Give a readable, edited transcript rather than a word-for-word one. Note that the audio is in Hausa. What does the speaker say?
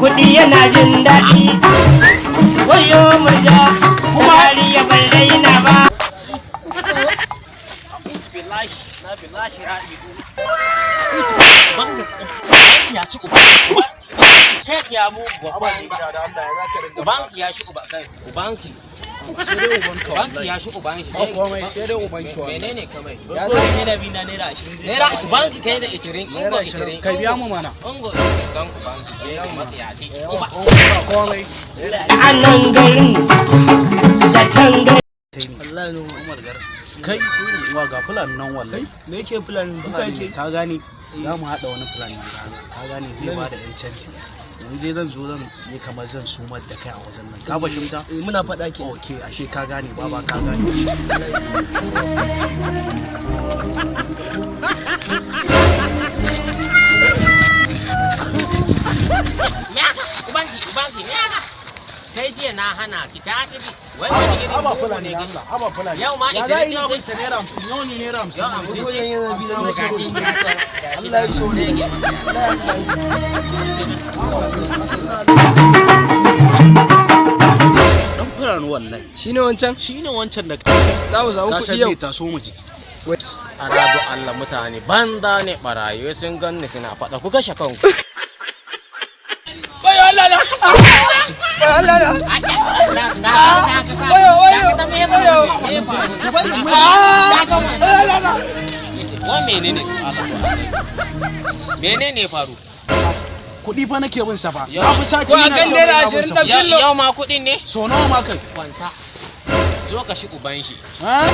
Kuɗi yana jin daɗi. Wayo murja, kuma ya bai raina ba. Billahi na billahi ra'idu. Ya ci uba. Shek ya mu Haba gida da Allah, ya zaka ringa Ubanki ya shi uba kai. Ubanki. Sai dai ubanka Ubanki wallahi. ya shi uban shi. Ba komai, sai dai ubanki wallahi. Menene kamai? Ya Ya zai- naira bi na naira 20. Naira ubanki kai da 20. Naira Ungo 20. 20. Kai biya mu mana. Ungo 20 don ubanki. Je matsiyaci. Uba. Ba komai. A nan garin da can garin. Wallahi no. Umar gar. Kai wa ga fulani nan wallahi. Me yake plan duka Fulani ne, yake? ka gane, za mu haɗa wani plan ne, ka gane, zai ba da yan canji. Yanzu dai zan zo zan yi kamar zan sumar da kai a wajen nan. Ka fahimta? Eh, muna faɗa ke. Ok, ashe ka gane, baba, ka gane. Me haka? Ubanki, ubanki, me haka? Kai jiya na hana ki ta ki. Wai wani irin Haba mugu fulani ne da kai? Allah, haba fulani. Yau ma Ya za 20 ina ce? bin sa naira 50, nawa ne naira 50? Yau 50. Ko yan yana bi na To wasu gashi, kuɗi. gashi. Allah ya so ne. Allah ya so. Dan fulani wallahi. Shine wancan? Shine wancan da Za mu samu ka kuɗi san yau. me, taso mu ji. Aradu Allah, mutane banza ne, barayi sun ganni suna faɗa, ku kashe kanku. Wayo Allah na! Wayo Allah na! Wayo, wayo, wayo. Ah! Wayo Allah na! Wa menene? Menene faru? Kuɗi fa nake bin sa fa. Yau. Na fi sati Ko ina akan cewa naira ina bin 20 sa. da Yau ma kuɗin ne? So nawa ma kai? Kwanta. Zo ka shi uban shi. Ha?